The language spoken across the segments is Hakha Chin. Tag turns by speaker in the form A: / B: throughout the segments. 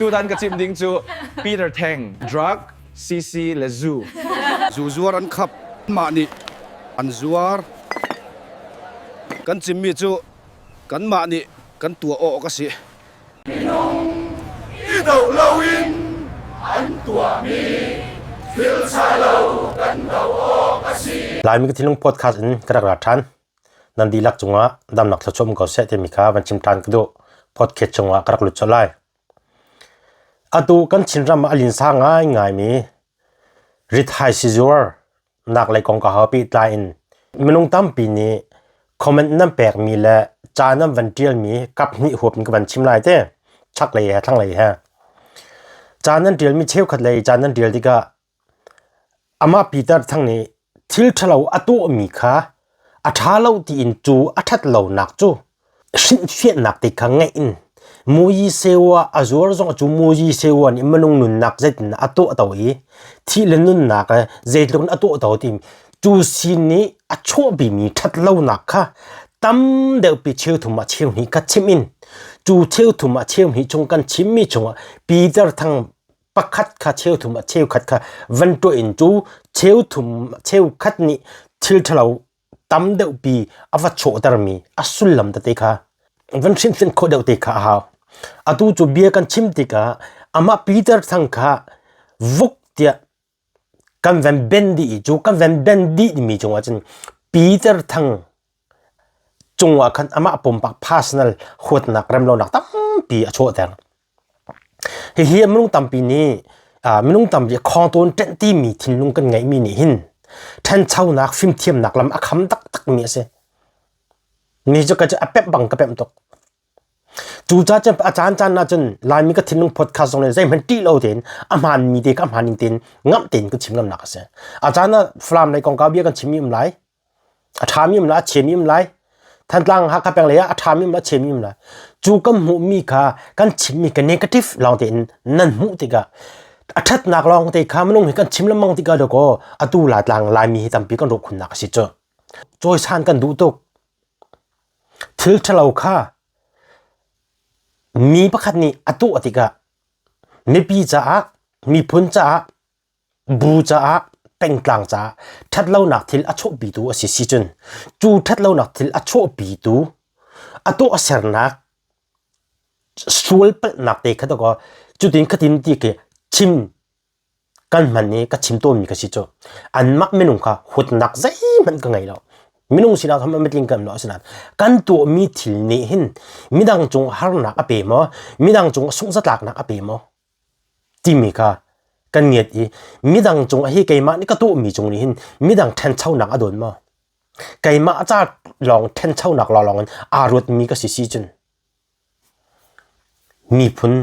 A: Tutan ka chim ding cu Peter Theng, drug, CC le zu.
B: Zu zuar an khap. Mah nih an zuar. Kan chimmi cu kanmah nih kan tuah awk a si.
C: Minung i doh loin an tuahmi thil ṭhalo kan doh awk a si.
D: Laimi ka thinlung podcast in ka rak ra ṭhan. Nan dihlak cungah damnak thluachuah um ko seh timi kha van chim ṭhan ka duh. Podcast chungah ka rak lut colh lai. Atu kan Chinram ah a linsa ngaingaimi rithaisi sizuar nak lei kongkau he pehtlai in minung tampi nih comment nan pekmi le ca nan van ṭialmi kaphnih huap in ka van chim lai te. Chaklei he thlanglei he. Ca nan ṭialmi cheukhat lei ca nan ṭial tikah Amah Peter Thang nih thil ṭhalo a tuahmi kha a ṭha lo tiin cu a ṭhat lonak cu hrinhfianhnak ti kha ngeih in Muyi Sewa a zuar zong cu Muyi Sewa nih minung nunnak zeitin a tuahto i thih le nunnak zeitluk in a tuahto ti cu sin nih a chuahpimi ṭhat lonak kha tam deuhpi cheuthum ah cheuhnih kha chim in cu cheuthum ah cheuhnih chung kan chimmi chungah Peter Thang pakhat kha cheuthum ah cheukhat kha van tuah in cu cheuthum cheukhat nih thil ṭhalo tam deuhpi a va chawhtermi a sullam tete kha van hrinhrin khawh deuh te kha a hau. Atu cu bia kan chim tikah amah Peter Thang kha vuk tiah kan van ben dih i cu kan van ben dih mi cungah cun Peter Thang cungah khan amah pumpak personal huatnak remlonak tampi a chuahter. Hihi minung tampi nih minung tampi khawngtawn ṭenh timi thinlung kan ngeihmi nih hin ṭhanchonak fimthiamnak lam a kham taktakmi a si. Mi cu ka cu a pemh bang ka pemh tuk. Cucaah cun a caan caan ahcun Laimi ka thinlung podcast zong nih zeihmanh ṭih lo tein a hmaanmi te kha a hmaan ning tein ngamh tein ka chim ngamnak a si. A caan ah Falam lei kongkau bia kan chimmi um lai. A ṭhami um lai, a chiami um lai. Thantlang Hakha peng lei ah a ṭhami um lai, a chiami um lai. Cu kan hmuhmi kha kan chimmi ka negative lawng tein nan hmuh tikah a ṭhatnak lawng te kha minung hi kan chim lengmang tikah dawkaw atu Laitlang Laimi hi tampi kan rawh khunnak a si cu. Cawisan kan duh tuk. Thil ṭhalo kha mi pakhat nih a tuah tikah mipi caah, miphun caah bu caah pengtlang caah ṭhatlonak thil a chuahpitu a si si cun cu ṭhatlonak thil a chuahpitu a tuahsernak sual palhnak te kha dawkaw cutin khatin ti khi chim kan hman i ka chim tawnmi ka si cu anmah minung kha huatnak zeihmanh ka ngei lo minung sinak tham mitling kan lo asinain kan tuahmi thil nih hin midang cung harnak a pe maw midang cung sungzatlaknak a pe maw timi kha kan ngiat i midang cung hi keimah nih ka tuahmi cung nih hin midang ṭhanchonak a dawn maw? Keimah ca lawng ṭhanchonak lawnglawng in aa ruatmi ka si si cun miphun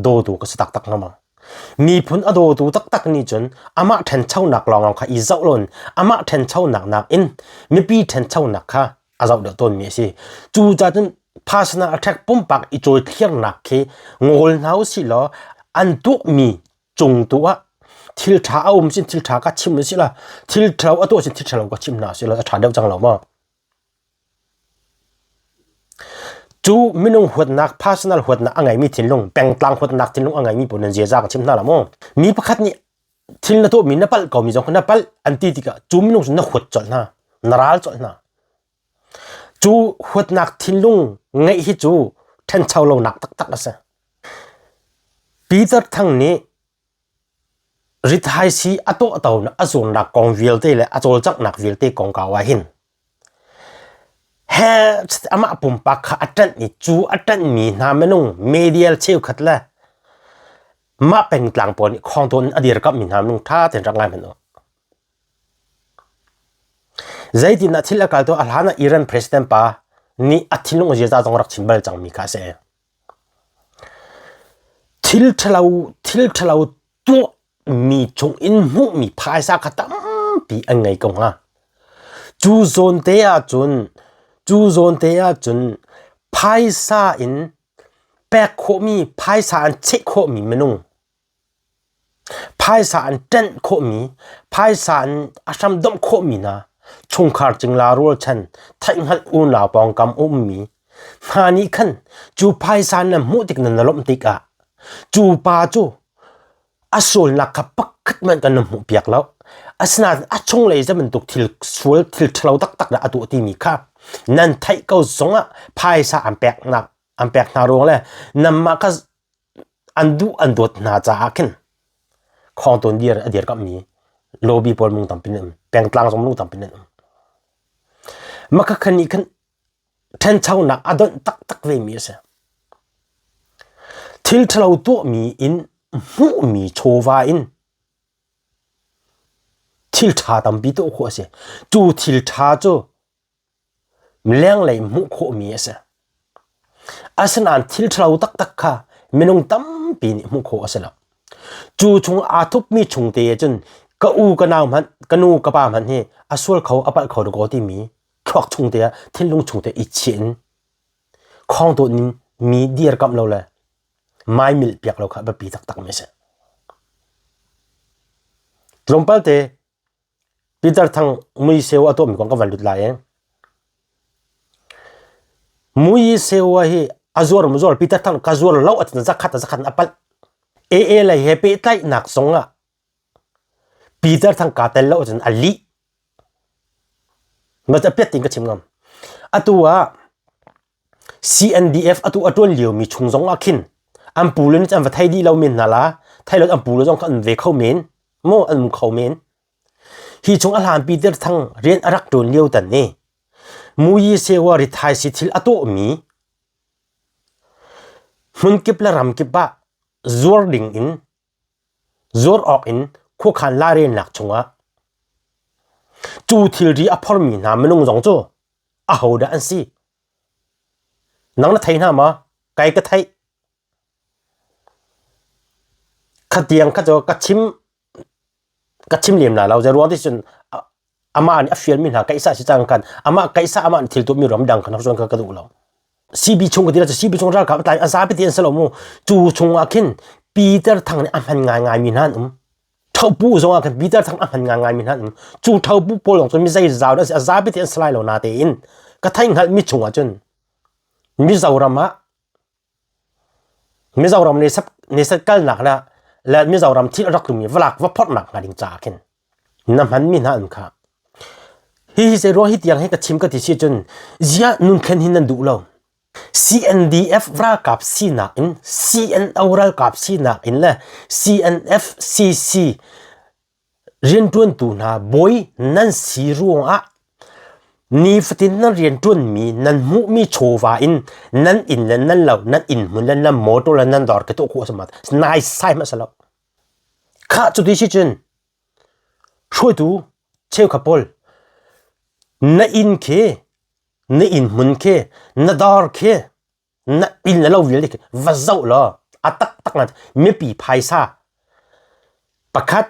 D: dawtu ka si taktak hnga maw? Miphun a dawtu taktak nih cun amah ṭhanchonak lawnglawng kha i zoh loin amah ṭhanchonak nakin mipi ṭhanchonak kha a zoh deuh tawnmi a si. Cucaah cun personal attack pumpak i cawithliarnak khi ngawl hna usih law an tuahmi cung tu ah thil ṭha a um sin thil ṭha ka chim usih law thil ṭhalo a tuah sin thil ṭhalo ka chim hna usih law a ṭha deuh cang lo maw? Cu minung huatnak personal huatnak a ngeimi thinlung pengtlang huatnak thinlung a ngeimi pawl nan ziaza ka chim hna la maw? Mi pakhat nih thil na tuahmi na palh komi zong kha na palh an ti tikah cu minung cu na huat colh hna na ral colh hna cu huatnak thinlung ngeih hi cu ṭhancho lonak taktak a si Peter Thang nih rithaisi a tuahto a zuamnak kong vialte le a cawlcanghnak vialte kongkau ah hin he amah pumpak kha a ṭanh i cu a ṭanhmi hna minung media cheukhat le Mah pengtlang pawl nih khawngtawn in a dirkamhmi hna minung ṭha tein rak ngai hmanh u. Zeitindah thil a kal tu a hlan ah Iran president pa nih a thinlung ziaza zong rak chim bal cangmi kha a si. Thil ṭhalo thil ṭhalo tuahmi chung in hmuhmi phaisa kha tampi an ngei ko hnga. Cu zawn te ahcun cu zawn te ahcun phaisa in Pek khawhmi phaisa an cheh khawhmi minung, phaisa an ṭenh khawhmi, phaisa an a hram domh khawhmi hna, chungkhar cingla rualchan, theihhngalh unau pawngkam a ummi hna nih khan cu phaisa nan hmuh tik nan na lawmh tikah. Cu pa cu a sualnak kha pakhat hmanh kan hmuh piak lo. Asinain a chunglei zei bantuk thil sual thil ṭhalo taktak dah a tuah timi kha nan theih ko zongah phaisa an peknak an pek hna ruang le nanmah kha an duh an dawt hna caah khin khawngtawn dir a dirkamhmi lobby pawl mung tampi nan um pengtlang zong mung tampi nan um. Mah kha nih khan ṭhanchonak a donh taktak vemi a si. Thil ṭhalo tuahmi in hmuhmi chawva in thil ṭha tampi tuah khawh a si. Cu thil ṭha cu lenglei hmuh khawhmi a si. Asinain thil ṭhalo taktak kha minung tampi nih hmuh khawh a si lo. Cu chung aa thupmi chungte ah cun ka u ka nau hmanh ka nu ka pa hmanh hi a sual kho a palh kho dakaw timi thluak chung te ah thinlung chung te i chiah in khawng tawn in mi dirkamh lo le mai milh piak lo kha biapi taktak mi a si. Tlawmpal te Peter Thang mui seu a tuahmi kong ka van lut lai i mui seu hi a zuar mu zuar Peter Thang ka zuar lo a zakhat a zakhat a palh AA lei he pehtlaihnak zong ah Peter Thang kaa tel lo cun a lih Ma a piat tin ka chim ngam. Atu ah CNDF atu a tuan lio mi chung zong ah khin an pu le an va thei dih lo men hna la thei lo an pu le zong kha an ve kho men mu an um kho men hi chung a hlan Peter Thang rian a rak tuan lio tan ni muyi sewa rithai si thil a tuah mi hmunkip le ramkip ah zuar ding in Zuar awk in khuakhan lairelnak chungah cu thilri a phormi hna minung zong cu ahodah an si? Nang na thei hna maw? Kai ka theih. Khatiang kha cu ka chim ka chim lem la lo. Zei ruang ti cun amah nih a fialmi hna kaihsa si cang kan amah kaihsa amah nih thil tuahmi ram dang kan cun ka duh lo. CB chung ka ti la cu CB chung ralkap tlai a zapi ti an si lo mu. Cu chung ah khin Peter Thang nih a hman ngaingai mi hna an um. Thopu zong ah khin Peter Thang a hman ngaingai mi hna an um. Cu thopu pawl zong cun mi zei zau dah a zapi ti an si lai lo na tein ka thei hngalh mi chung ah cun Mizoram ah Mizoram nesat kalnak le le Mizoram thil a rak tlungmi valak va phorhnak hnga ding caah khin na hmanmi hna an kha. Hihi zei ruang hi tiang hi ka chim ka ti si cun ziah nunthlen hi nan duh lo. CNDF ralkap sinak in CNO ralkap sinak in le CNF CC Rianṭuantu hna bawi nan si ruangah nifatin nan rianṭuanmi nan hmuhmi chawva in nan inn le nan lo, nan innhmun le nan motor le nan dawr ka tuah khawh a si ma? Naisai hmanh a si lo. Khah cuti si cun hruaitu cheukhat pawl na inn khi, na innhmun khi, na dawr khi na inn le lo vialte khi va zoh law a taktak na mipi phaisa pakhat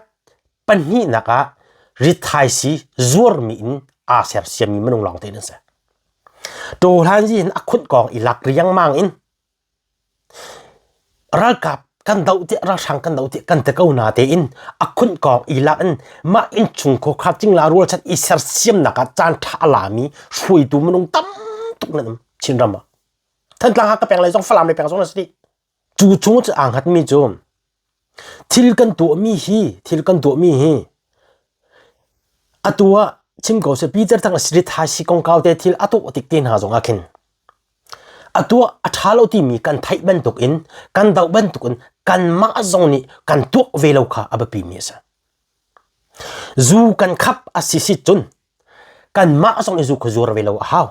D: pahnihnak ah rithaisi zuarmi in aa sersiammi minung lawng te nan si. Tawhlan zi hin a khunh kong i lak riangmang in ralkap kan doh ti ralhrang kan doh ti kan te ko na tein a khunh kong i lak in mah innchung khua cingla rualchan i sersiamnak ah caan ṭha a lami hruaitu minung tam tuk nan um Chinram ah. Thantlang Hakha peng lei zong Falam lei peng zong na si dih. Cu chung cu aa hngatmi cu thil kan tuahmi hi thil kan tuahmi hi atu ah chim ko seh Peter Thang Sri Thai si kongkau te thil a tuah tik te hna zong ah khin atu ah a ṭha lo timi kan theih bantuk in kan doh bantuk in kanmah zong nih kan tuah ve lo kha a biapi mi a si. Zu kan khap a si si cun kanmah zong nih zu kha zuar ve lo a hau.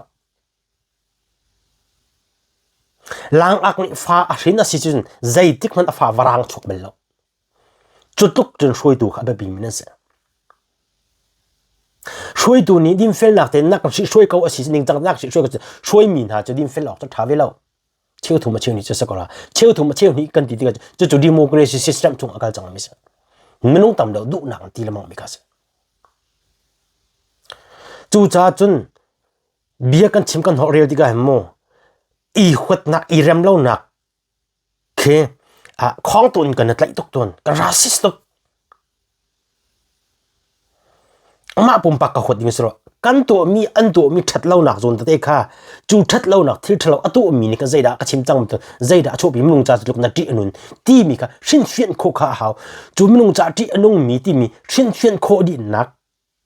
D: Langak nih fa a hrin a si cun zeitik hmanh a fa varang chuak bal lo. Cu tluk cun hruaitu kha a biapi mi nan si. Hruaitu nih dinfelnak tein nak kan hruai ko a si ningcang nak hruai ko hruaimi hna cu dinfel awk cu ṭha ve lo. Cheu thum a cheu hnih cu si ko la. Cheu thum a cheu hnih kan ti tikah cucu democracy system chung a kal cang mi si. Minung tam deuh duhnak ti lemang mi kha si. Cucaah cun bia kan chim kan holh rel tikah hin mu i huatnak i rem lonak khi khawng tawn kan i tlaih tuk tawn kan racist tuk. Amah pumpak ka huat ding si lo. Kan tuahmi an tuahmi ṭhat lonak zawn tete kha cu ṭhat lonak thil ṭhalo a tuahmi nih kha zeidah ka chim cang zeidah a chuahpi minung ca tluk na ṭih a nun timi kha hrinhfianh khawh kha a hau. Cu minung ca ṭih a nungmi timi hrinhfianh khawh dihnak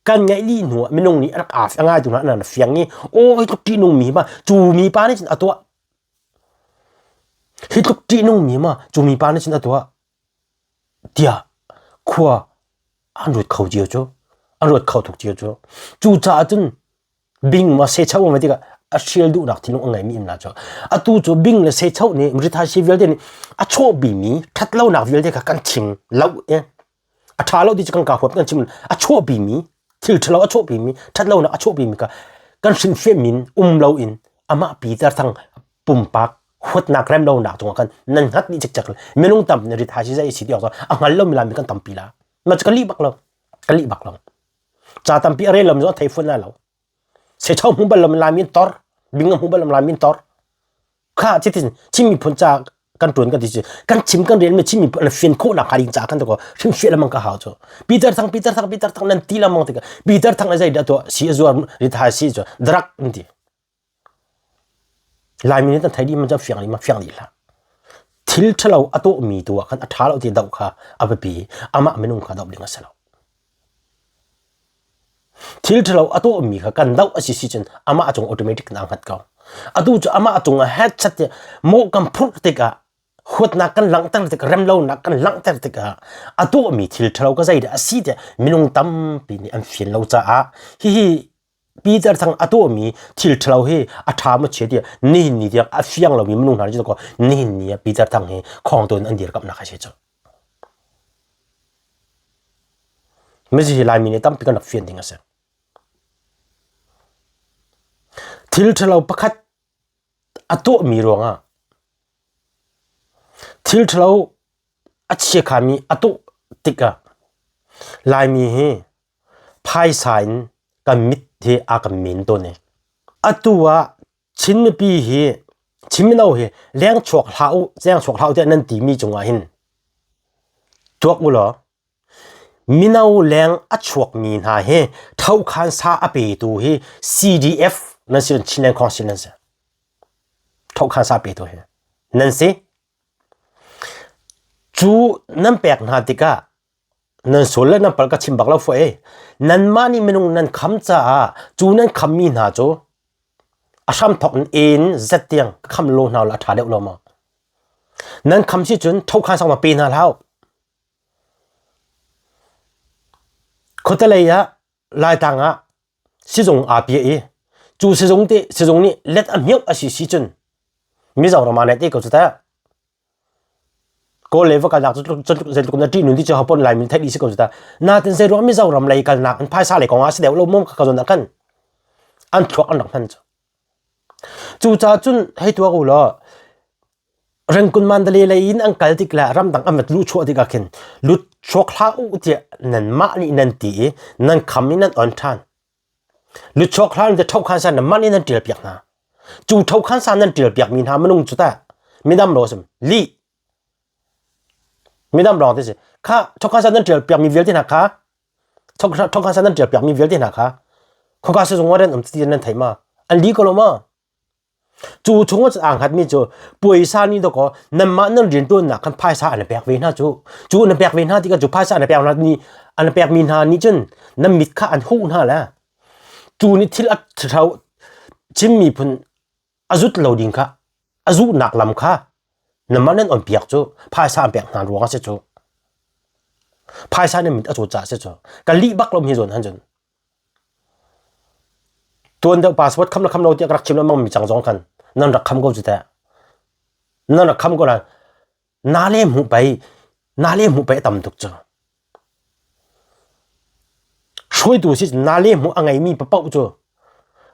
D: kan ngeih dih hnu ah minung nih a rak aa a ngaitu hna an fiang i aw hi tluk ṭih nungmi ma cu mi pa nih cun a tuah hi tluk ṭih nungmi ma cu mi pa nih cun a tuah tiah khua an ruat kho cio cu an ruat kho tuk cio cu cucaah cun bing ma secho ma tikah a hrial duhnak thinlung a ngeimi in la cu atu cu bing le secho nih rithaisi vialte nih a chawhbimi ṭhatlonak vialte kha kan chim lo i a ṭha lo ti cu kan ka huap kan chim a chuahpimi thil ṭhalo a chuahpimi ṭhatlonak a chuahpimi kha kan hrinhfiah min um lo in amah Peter Thang pumpak huatnak rem lonak cungah khan nan hngat dih cikcek minung tam nih rit hai si zai si ti awk a hngal lo mi lami kan tampi la ma cu ka lih bak lo ka lih bak lo ca tampi a rel lo mi zong thei fun lai lo se chau hmu bal lo mi lai min tor bing hmu bal lo lai min tor Kha cutin Chin miphun ca kan ṭuan kan ti cu kan chim kan rel mi Chin miphun an fian khawhnak hnga ding caah kan ko hrimhfiah lengmang ka hau cu. Peter Thang Peter Thang Peter Thang nan ti lengmang tikah Peter Thang le zeidah tuah si a zuar rithai si cu drug an ti. Laimi nih kan thei dih man cu fiang dih ma fiang dih hlah. Thil ṭhalo a tuahmi tu ah khan a ṭha lo ti doh kha a biapi amah minung kha doh ding a si lo. Thil ṭhalo a tuahmi kha kan doh a si si cun amah cung automatic in aa hngat ko. Atu cu amah cungah headset tiah mawh kan phurh tikah huatnak kan langhter tik remlonak kan langhter tikah a tuahmi thil ṭhalo ka zeidah a si tiah minung tampi nih an fian lo caah hihi Peter Thang a tuahmi thil ṭhalo hi a ṭha maw chia tiah nihin ni tiang a fiang lomi minung hna nih cu nihin ni ah Peter Thang hi khawngtu in an dirkamhnak a si cu. Mizi hi Laimi nih tampi kan rak fian ding a si. Thil ṭhalo pakhat a tuahmi ruangah thil ṭhalo a chiakhami a tuah tikah Laimi hi phaisa in kan mit hi a kan men tawn i atu ah Chin mipi hi Chin mino hi leng chuak hlah u leng chuak hlah u tiah nan timi cungah hin tuak u law mino leng a chuakmi hna hi thokhan sa a petu hi CDF nan si Chinland Council nan si thokhan sa petu hi nan si cu nan pek hna tikah Nan sual le nan palh ka chim bak lo fua e. Nanmah nih minung nan kham caah cu nan khammi hna cu a hramthawk in A in Z tiang ka kham lo hna la a ṭha deuh lo maw? Nan kham si cun thokhan sang ma pe hna hlah. Khuatelei ah Laitlang ah sizung aa piah i cu sizung te sizung nih let a hmioh a si si cun Mizoram ah net te ko cu teh. Kawl le va kalnak cu zeitluk na ṭih nun ti cu hapon Laimi theih dih si ko cu ta. Natin zeiruang Mizoram lei kalnak an phaisa lei kong ah si deuh lo mom ka zawn ah khan an thluak an rak hman cu. Cucaah cun hei tuak u law Rengkun Mandalay lei in an kal tik le ramdang an vat luhchuah tikah khin lut chuak hlah u tiah nanmah nih nan ti i nan kham i nan on ṭhan. Luchuak hlan te thokhan san man in nan ṭial piak hna. Cu thokhan san nan ṭial piak mi hna minung cu tah midam lo sim li midam lawng te si kha thokhan san nan ṭial piak mi vialte hna kha thokhan san nan ṭial piak mi vialte hna kha khoka sizung waren um ti nan thei ma an li ko lo ma Cu chung ah aa hngatmi cu puaisa nih dawkaw nanmah nan rianṭuannak khan phaisa an pek ve hna cu. Cu na pek ve hna tikah cu phaisa an pek hna ni an pekmi hna nih cun nan mit kha an huh hna le cu nih thil a ṭhalo Chin miphun a zut lo ding kha a zuhnak lam kha nanmah nan on piak cu phaisa an pek hna ruang a si cu. Phaisa nan mit a caw caah a si cu. Ka lih bak lo mi zawn han cun. Tuan deuh passport kham le kham lo tiah ka rak chim lengmang mi cang zong khan nan rak kham ko cu teh. Nan rak kham ko lai. Na le hmuh pei, na le hmuh pei a tam tuk cu. Hruaitu si na le hmuh a ngeimi papoh cu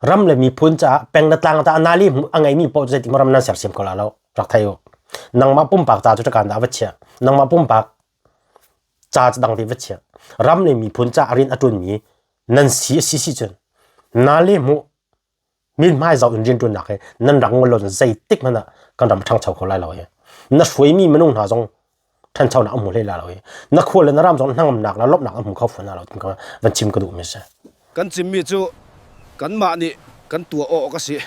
D: ram le miphun caah peng le tlang caah na le hmuh a ngeimi paoh cu zeitik ram nan sersiam ko la lo rak thei u. Nangmah pumpak ca cu ṭakan dah va chia. Nangmah pumpak ca dang te va chia ram le miphun ca a rian a ṭuanmi nan si a si si cun na le hmuh min hmai zau in rian ṭuannak he nan rak ngol lo zeitik hmanh ah kan ram ṭhangcho kho lai lo hi na hruaimi minung hna zong Ṭhanchonak an hmu hlei la lo i na khua le na ram zong hnangamnak le lawmhnak an hmu kho fawn hna lo timi kha van chim ka duhmi a si.
B: Kan chimmi cu kanmah nih kan tuah awk a si.